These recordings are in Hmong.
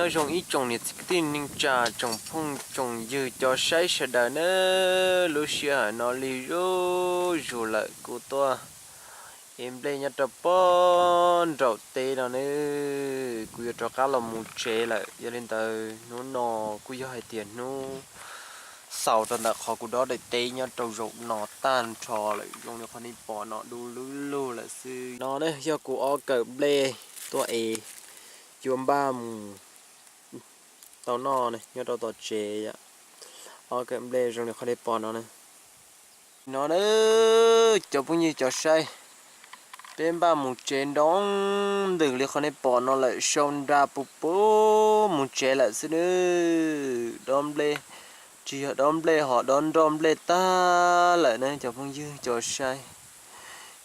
Nyob zoo ib tsoom niam txiv kwv tij neej tsa, tsoom phooj tsoom ywg cov saib sawv daws nawb. Lub sij hawm no li zuj zus lawm, kuv tuaj ev nplej nyob rau pob nraum teb no nawb. Kuv yuav rov qab los mus tsev lawm, yog li ntawd hnub no kuj yog hais tias hnub xaus rau ntawm qhov kuv dob daim teb nyob rau zaum no tag nrho lawm. Zoo li qhov nej pom no du lug lug lawm xwb. No ne yog kuv ob kawm nplej tuaj ev, yuav npaj mus tau noj nyob rau tom tsev. Ob kawm nplej zoo li qhov nej pom no na. No na, cov phooj ywg cov saib, peb npaj mus tsev nroo ntws li qhov nej pom no lawm, sau nra puv puv mus tsev lawm xwb nawb. Dob nplej, tsis yog dob nplej ho dob nroj nplej tag lawm na cov phooj ywg cov saib.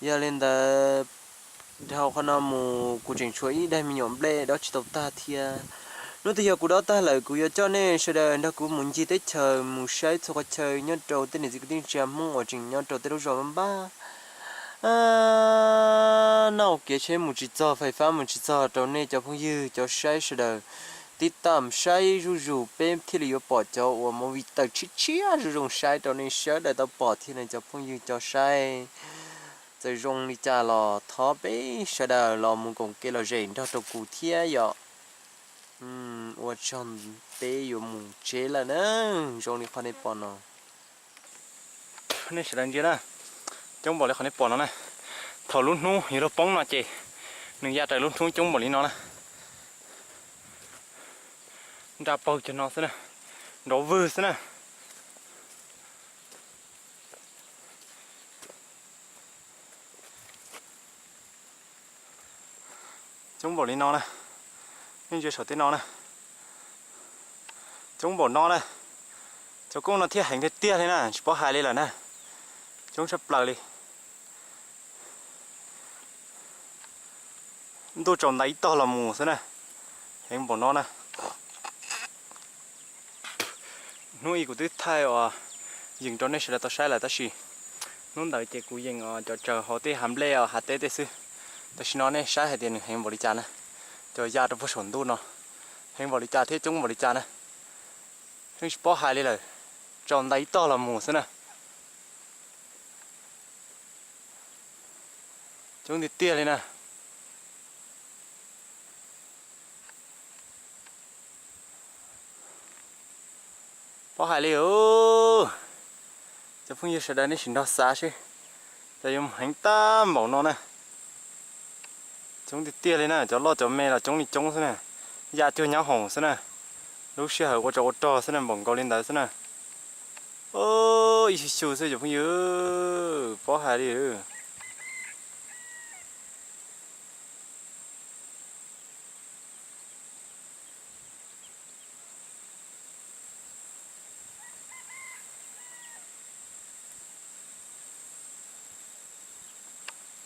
Yog li ntawd, dhau qhov no mus kuv tseem tshuav ib daim me nyuam nplej dob tsis tau tag thiab. Hnub twg yog kuv dob tag lawm kuv yuav coj nej sawv daws nrog kuv mus ncig teb chaws mus saib txhua qhov chaw nyob rau tej niam txiv kwv tij neej tsa Hmoob uas tseem nyob rau tej lub zos npab npab, noj kev tsheb mus tsis txog, fais fab mus tsis txog rau nej cov phooj ywg cov saib sawv daws tib tam saib zuj zus, peb thiaj li yuav pom cov uas movie tawm tshiab tshiab zoo zoo saib rau nej sawv daws tau pom thiab na cov phooj ywg cov saib. Txawm zoo li cas los thov peb sawv daws los mus koom kev lom zem nrog rau kuv thiab yom. Ua tsaug, peb yuav mus tsev lawm na, zoo li qhov nej pom no. Nej sawv daws ntsia na, coob npaum li qhov nej pom no na. Thaum lub hnub yuav luag poob no ces nws ya raws lub hnub coob npaum li no na. Nra paug cag no xwb na, nrov vwg xwb na. Coob npaum li no na, nej ntsia saum tej no na, coob npaum no na. Cov koob no thiab heev tiag tiag li na, tsis paub hais li lawm na, coob tshaj plaws li. Ntuj tsaus ntais ib tog los mus xwb na, heev npaum no na. Hnub ib kuv twb thaij uas yees rau nej sawv daws tau saib lawm tab sis hnub ntawd ces kuv yees cov tsaws hauv tej hav nplej hav teb tej xwb. Tam sim no nej saib hais tias nws heev npaum li cas na, cov ya rau puag saum ntuj no heev npaum li cas thiab coob npaum li cas na, yeej tsis paub hais li lawm, tsaus ntais ib tog los mus xwb na. Coob tiag tiag li na. Paub hais li, cov phooj ywg sawv daws nej sim nrog xav seb cov yuav mus heev tag npaum no na. Coob tiag tiag li na, cov loj cov me los coob li coob xwb na, ya cuag nyab hoom xwb na. Lub sij hawm ua tsov ua rog xwb na, npaum nkaus li ntawd xwb na. Ib xyu xyu xwb cov phooj ywg, paub hais li.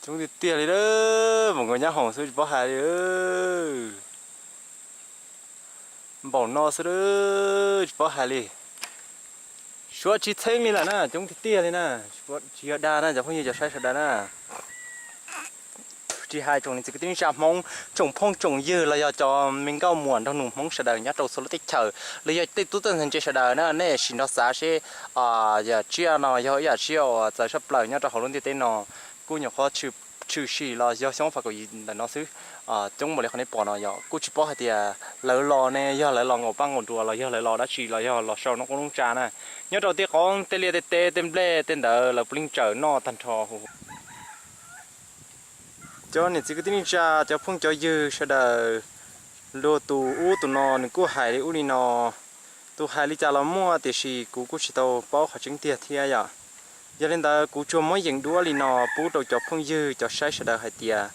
Coob tiag tiag li, npaum nkaus nyab hoom xwb tsis paub hais li. Npaum no xwb tsis paub hais li. Suav tsis txheeb li lawm na, coob tiag tiag li na. Tsis yog dag na cov phooj ywg cov saib sawv daws na. Tsis hais tsoom niam txiv kwv tij neej tsa Hmoob, tsoom phooj tsoom ywg los yog cov me nkauj muam nraug nus Hmoob sawv daws nyob rau txhua lub teb chaws los yog tej tub txawj ntxhais ntse sawv daws na, nej sim nrog xav seb yam tsiaj no yog ib yam tsiaj uas txawv tshaj plaws nyob rau hauv lub ntiaj teb no, kuj nyuam qhuav tshwm sim los yog xyoo ob phav kaum yim ntawm no xwb. Coob npaum li qhov nej pom no yog kuj tsis paub hais tias lawv los ne yog lawv los nkaum paj nkaum nruas los yog lawv los dab tsi los yog los sau noob qoob noob tsa na. Nyob rau tej qoob tej liaj tej teb tej nplej tej ntawd lawv puav leej tsawm noj tag nrho. Cov niam txiv kwv tij neej tsa cov phooj cov ywg sawv daws, luag tus ub tus no nws kuj hais li ub li no, tus hais li cas los muaj tiam sis kuv kuj tsis tau paub qhov tseeb tiag thiab yom. Yog li ntawd kuv tsuas muab yees duab li no pub rau cov phooj ywg cov saib sawv daws hais tias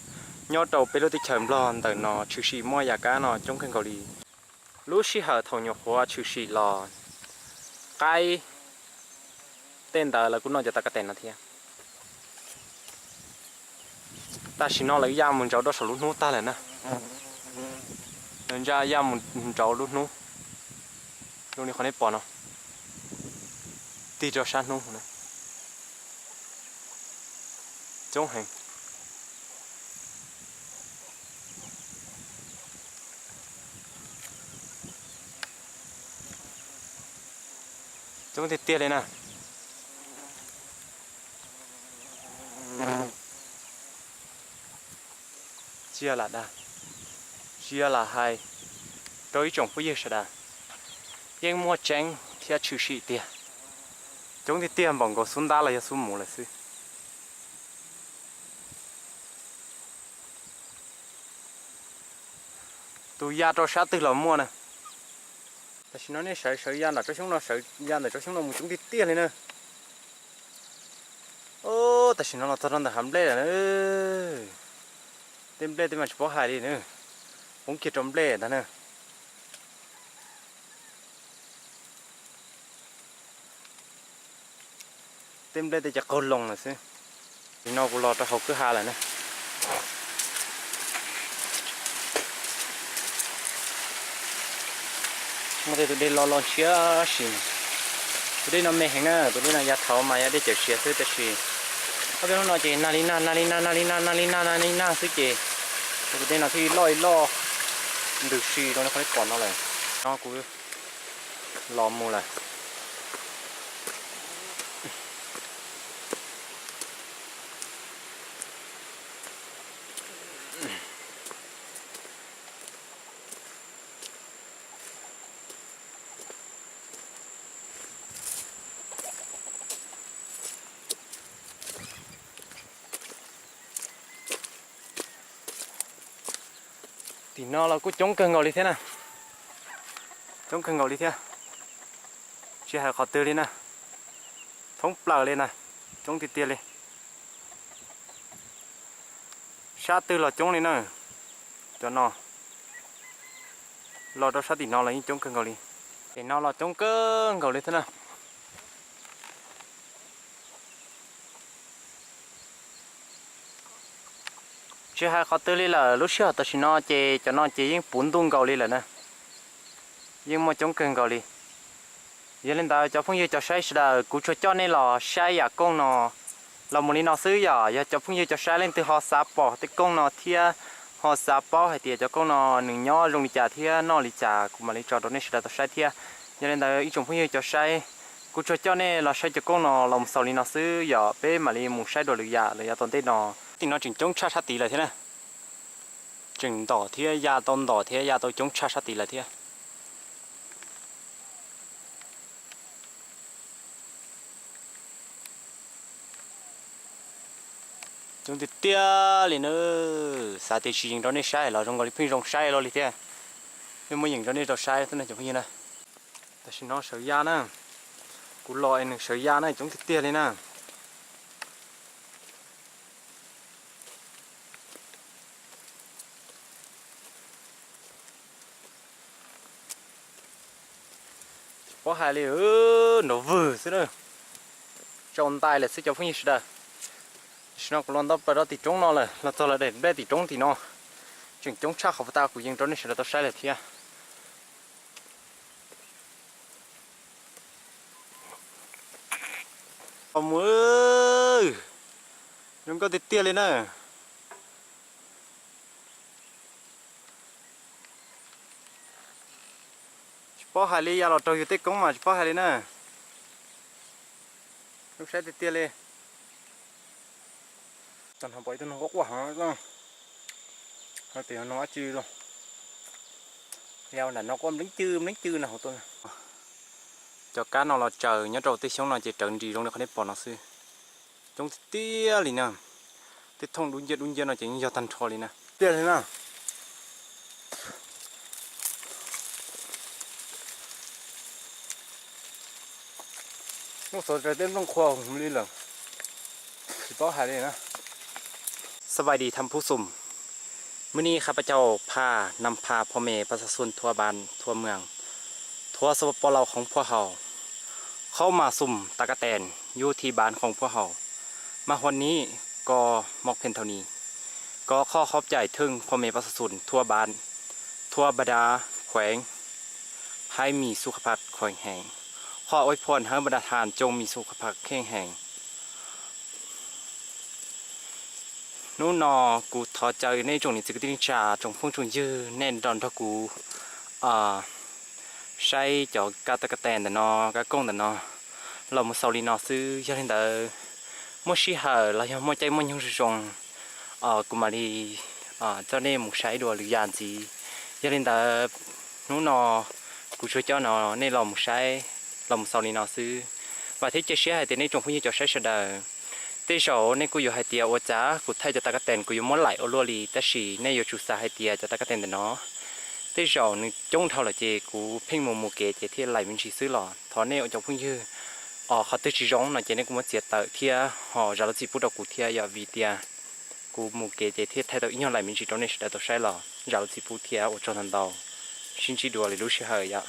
nyob rau peb lub teb chaws Nplog ntawm no tshwm sim muaj yam kab no coob kawg nkaus li. Lub sij hawm thaum nyuam qhuav tshwm sim los qaib tej ntawd lawv kuj noj cov tav kas tes no thiab. Tam sim no lawv ya mus nrauv rau saum lub hnub tag lawm na. Lawv ya mus nrauv lub hnub, zoo li qhov nej pom no, tig rau sab hnub na. Coob heev. Coob tiag tiag li na. Tsis yog lam dag, tsis yog lam hais rau ib tsoom phooj ywg sawv daws, yeej muaj tseeb thiab tshwm sim tiag. Coob tiag tiag npaum nkaus xub ntab los yog xub mus lawm xwb. Tus ya rau sab twg los muaj na. Tam sim no nej sawv sawv ya ntawm tsob xyoob no, sawv ya ntawm tsob xyoob no mus coob tiag tiag li na. Tam sim no los txog rau ntawm hav nplej lawm na. Tej nplej tej mas tsis paub hais li na, poob kiag rau nplej ntag na. Tej nplej tej ces qaug loo lawm xwb. Nim no kuv los rau hauv kwj ha lawm na. Muaj tej tus dej loj loj ntshiab si. Tus dej no me heev na, tus dej no yav thaud mas yog dej cawm siav xwb tab sis ob peb hnub no ces nag li nag, nag li nag, nag li nag, nag li nag, nag li nag xwb ces tus dej no thiaj loj li loj ntws si rau nej qhov nej pom no lawm. No kuv los mus lawm. Tim no los kuj coob kawg nkaus li thiab na. Coob kawg nkaus li thiab. Tsis hais qhov twg li na, thoob plaws li na, coob tiag tiag li. Sab twg los coob li na. Cov no los rau sab tim no los yeej coob kawg nkaus li. Tim no los coob kawg nkaus li thiab na. Tsis hais qhov twg li lawm, lub sij hawm tam sim no ces cov no ces yeej puv ntuj nkaus li lawm na. Yeej muaj coob kawg nkaus li. Yog li ntawd cov phooj ywg cov saib sawv daws, kuv tsuas coj nej los saib yam kooj no los mus li no xwb. Yog, yog cov phooj ywg cov saib leej twg ho xav pom tej kooj no thiab ho xav paub hais tias cov kooj no nws nyob zoo li cas thiab noj li cas, kuv mam li tso rau nej sawv daws tau saib thiab. Yog li ntawd ib tsoom phooj ywg cov saib, kuv tsuas coj nej los saib cov kooj no los mus xaus li no xwb, yog peb mam li mus saib dua lwm yam lawm yav tom ntej no. Tim no tseem coob tshaj sab tid lawm thiab na. Tseem ntom thiab ya tau ntom thiab ya tau coob tshaj sab tid lawm thiab. Coob tiag tiag li na. Xav tias tsis yeem rau nej saib los zoo nkaus li pheej zoo saib los li thiab. Pheej muab yeem rau nej tau saib xwb na cov phooj ywg na. Tam sim no sawv ya na, kuv los es nws sawv ya na, coob tiag tiag li na. Tsis paub hais li, nrov vwg xwb na. Tsaus ntais lawm xwb cov phooj ywg sawv daws. Tam sim no kuv los nto plaws rau tim roob no lawm, los txog lawm daim nplej tim roob tim no. Tseem coob tshaj qhov puag ta kuv yeem rau nej sawv daws tau saib lawm thiab. Os mus, zoo nkauj tiag tiag li na. Tsis paub hais li, ya los raug yus tej koob mas tsis paub hais li na. Zoo saib tiag tiag li. Tau hnov pom ib tug noog quaj quaj heev, hais tias noog dab tsi los. Yog nram no quaj mleeb cwj mleeb cwj no hauv tuaj. Cov kab no los tsaws nyob rau tej xyoob no ces rawv nris zoo li qhov nej pom no xwb. Coob tiag tiag li na. Tej thooj dub nciab dub nciab no ces yeej yog tag nrho li na. Tiag li na. Muab xov tsaws tej nplooj qhuav li lawm, tsis paub hais li na. ສະບາຍດີທ່ານຜູ້ຊົມ, ມື້ນີ້ຂ້າພະເຈົ້າພານຳພາພໍ່ແມ່ປະຊາຊົນທົ່ວບ້ານທົ່ວເມືອງ ທົ່ວ ສປປ ລາວ ຂອງພວກເຮົາ ເຂົ້າມາຊົມຕະກະແຕນຢູ່ທີ່ບ້ານຂອງພວກເຮົາ. ມາຮອດນີ້ກໍໝົດພຽງເທົ່ານີ້. ກໍຂໍຂອບໃຈເຖິງພໍ່ແມ່ປະຊາຊົນທົ່ວບ້ານ ທົ່ວບັນດາແຂວງ ໃຫ້ມີສຸຂະພາບແຂງແຮງ. ຂໍອວຍພອນໃຫ້ບັນດາທ່ານຈົ່ງມີສຸຂະພາບແຂງແຮງ. ເນາະ ເນາະ ກູຂໍຂອບໃຈໃນໂຈງນີ້ ຈຶ່ງກະຕິງຈາ ຈົ່ງເພິ່ງຈົ່ງຍືນແນ່ນອນເນາະ ກູ ອາ ໃຊ້ເຈົ້າກາຕະກະແຕນເນາະ ກາໂກງເນາະ. los mus xaus li no xwb. Yog li ntawd, muaj sij hawm los yog muaj caij muaj nyoog zoo zoo, kuv mam li coj nej mus saib dua lwm yam ntxiv. Yog li ntawd, hnub no kuv tsuas coj no nej los mus saib, los mus xaus li no xwb. Vam thiab cia siab hais tias nej tsoom phooj ywg cov saib sawv daws, tej zaum nej kuj yuav hais tias ua cas kuv thaij cov tas kas tes kuv yuav muab laim ua luaj li, tab sis nej yuav tsum xav hais tias cov tas kas tes ntawm no tej zaum nws coob dhau lawm ces kuv pheej mus mus kev ces thiaj laim me ntsis xwb los thov nej ua cov phooj ywg qhov twg tsis zoo no ces nej kuj muab txiav tawm thiab ho zam lub txim pub rau kuv thiab yom, vim tias kuv mus kev ces thiaj thaij tau ib nyuag laim me ntsis rau nej sawv daws tau saib los zam lub txim pub thiab ua tsaug ntau ntau. Sib ntsib dua lwm lub sij hawm yom.